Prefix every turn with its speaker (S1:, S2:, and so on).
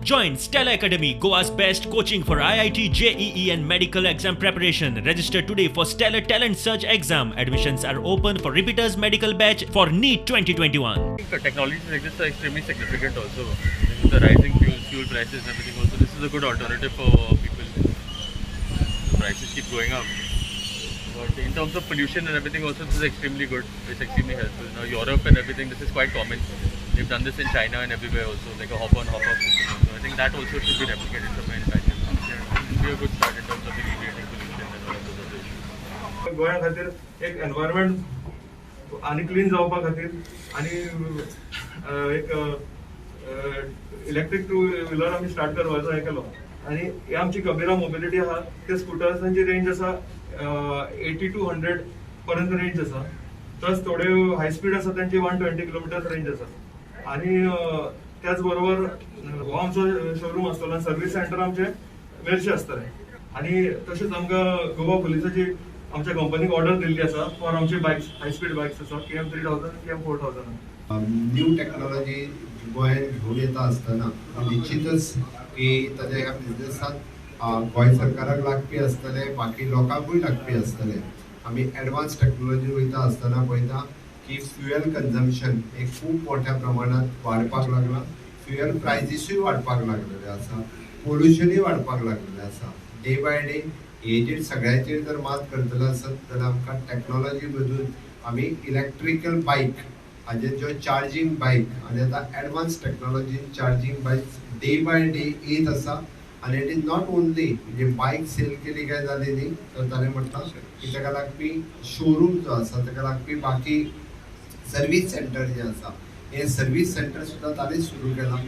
S1: Join Stella Academy, Goa's best coaching for IIT, JEE, and medical exam preparation. Register today for Stellar Talent Search exam. Admissions are open for repeaters medical batch for NEET 2021.
S2: The technologies like this are extremely significant also. With the rising fuel prices and everything also, this is a good alternative for people. The prices keep going up. But in terms of pollution and everything also, this is extremely good. It's extremely helpful. Now Europe and everything, this is quite common. They've done this in China and everywhere also, like a hop-on, hop-off system also. I think that also should be replicated somewhere in China. It will be a good start in terms of alleviating pollution and all of those other issues.
S3: गोंया खातीर एक environment आनी clean जावपा खातीर आनी एक electric two wheeler आमी start करपाचो हें केलो. आनी ही आमची कबीरा मोबिलिटी आहा, ते स्कुटर्सांची रेंज आसा 80 टू 100 पर्यंत रेंज आसा. प्लस थोडे हाय स्पीड आसा, तेंची 120 किलोमिटर्स रेंज आसा. आनी त्याच बरोबर हो आमचो शोरूम आसतलो आनी सर्वीस सेंटर आमचे मेरशे आसतले. आनी तशेंच आमकां गोवा पुलिसाची आमच्या कंपनीक ऑर्डर दिल्ली आसा फॉर आमचे बायक्स, हाय स्पीड बायक्स आसा, KM 3000, KM 4000.
S4: New technology गोंयांत घेवन येता आसतना निश्चितच की ताज्या ह्या बिजनेसात गोंय सरकाराक लागपी आसतले, बाकी लोकांकूय लागपी आसतले. आमी एडवान्स टॅक्नोलॉजी वयता आसतना पळयता की फ्युएल कन्जम्पशन हे खूब मोठ्या प्रमाणात वाडपाक लागलां, फ्युएल प्रायजीसूय वाडपाक लागलेले आसा, पोल्युशनूय वाडपाक लागलेलें आसा डे बाय डे. हेजेर सगळ्याचेर जर मात करतले आसत जाल्यार आमकां टॅक्नोलॉजी बदलून आमी इलेक्ट्रिकल बायक हाजेर ज्यो चार्जींग बायक आनी आतां एडवान्स टॅक्नोलॉजीन charging bikes day by day येत आसा. आनी it is not only म्हणजे बायक सेल केली काय जाली न्ही, तर ताणें म्हटलां की ताका लागपी शोरूम जो आसा, ताका लागपी बाकी सर्वीस सेंटर जे आसा, हे सर्वीस सेंटर सुद्दां ताणें सुरू केलां.